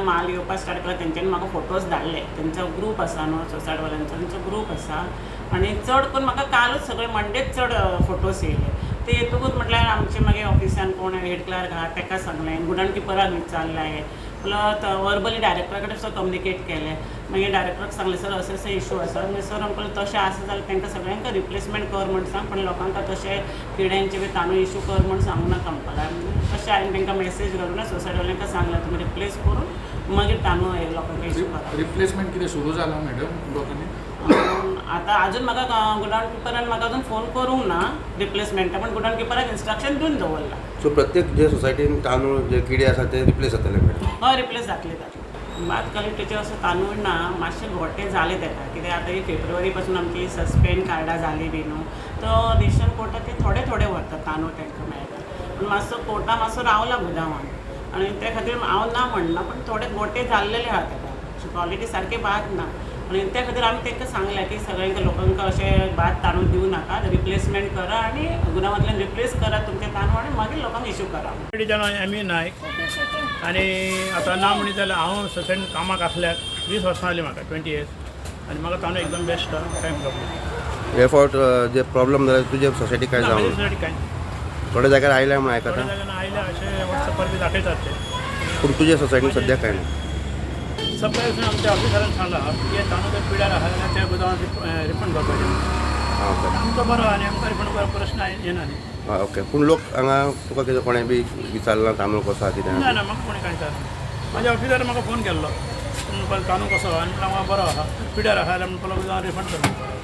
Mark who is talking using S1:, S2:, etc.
S1: माल येवपाक स्टार्ट केला तेंच्यांनी म्हाका फोटोज धाडले. तेंचो ग्रूप आसा न्हू सोसायटवाल्यांचो, तेंचो ग्रूप आसा. आनी चड करून म्हाका कालूच सगळे मंडेच चड फोटोज येयले. ते येतकूच म्हटल्यार आमचे मागीर ऑफिसान कोण हेड क्लार्क आहा तेका सांगलें, गुडाउन किपराक विचारलें, प्लस वर्बली डायरेक्टरा कडेन सुद्दां कम्युनिकेट केलें. मागीर डायरेक्टराक सांगलें, सर, अशें अशें इशू आसा. मागीर सर म्हणपाक लागलो, तशें आसा जाल्यार तांकां सगळ्यांक रिप्लेसमेंट कर म्हण सांग, पण लोकांक तशें किड्यांचे बी तांदूळ इशू कर म्हण सांगू नाका म्हणपाक लागलो. तशें हांवें तांकां मॅसेज घालून सोसायटीवाल्यांक सांगलें, तुमी रिप्लेस करून मागीर तांदूळ हे लोकांक इशू करा.
S2: रिप्लेसमेंट कितें सुरू जाला मॅडम लोकांनी?
S1: आतां अजून म्हाका गुडाउन किपरान म्हाका अजून फोन करूंक ना रिप्लेसमेंटा, पण गुडाउन किपराक इन्स्ट्रक्शन दिवन दवरलां.
S3: सो प्रत्येक जे सोसायटीन तांदूळ जे किडे आसा ते रिप्लेस जातले मॅडम?
S1: हय, रिप्लेस जातले, जातले. भात क्वॉलिटीचे असो तांदूळ ना, मातशे गोटे जाले तेका. कित्याक आतां ही फेब्रुवारी पासून आमची सस्पेंड कार्डां जाली बी न्हू, तो रेशन कोटा ते थोडे थोडे व्हरतात तांदूळ, तांकां मेळटा, पूण मातसो कोटा मातसो रावला गुदांवान आनी त्या खातीर हांव ना म्हणना, पण थोडे गोटे जाल्लेले आहा तेका, क्वॉलिटी सारकी भात ना. आनी त्या खातीर आमी तांकां सांगलें की सगळ्यांक लोकांक अशें भात तांदूळ दिवं नाका, रिप्लेसमेंट करा आनी गुदांवांतल्यान रिप्लेस करा तुमचे तांदूळ आनी मागीर लोकांक इशू करा.
S4: नांव एम ई नायक. आनी आतां ना म्हणीत जाल्यार हांव सोसायटीन कामाक आसल्यार 20 वर्सां जालीं म्हाका, 20 इयर्स, आनी म्हाका तांदूळ एकदम बेस्ट, कांय प्रॉब्लेम.
S3: हे फावट जे प्रॉब्लम जाले तुजे सोसायटी काय
S4: ना.
S3: जावं
S4: म्हज्या सोसायटी कांय ना.
S3: थोड्या जाग्यार आयल्या म्हूण
S4: थोड्या
S3: आयकता.
S4: जाग्यान आयल्या अशें वॉट्सॅपार बी दाखयतात ते.
S3: पूण तुजे सोसायटीन सद्याक काय ना?
S4: सप्लाय आमच्या ऑफिसरान सांगला की तांदूळ जर पिड्यार आहा जाल्यार त्या गुदांवान रिफंड करपाचें.
S3: आं ओके.
S4: आमचो बरो आनी आमकां रिफंड करपाक प्रश्न येना न्ही.
S3: आं ओके, पूण लोक हांगा तुका कितें कोणें बी विचारलां तांदूळ कसो आहा कितें
S4: ना.
S3: आहा?
S4: ना, म्हाका कोणी कांय विचारना. म्हाज्या ऑफिसरान म्हाका फोन केल्लो, पूण तांदूळ कसो आहा? आनी म्हणलें, बरो आहा, पिड्यार आहा जाल्यार म्हणपाक लागलो रिफंड कर.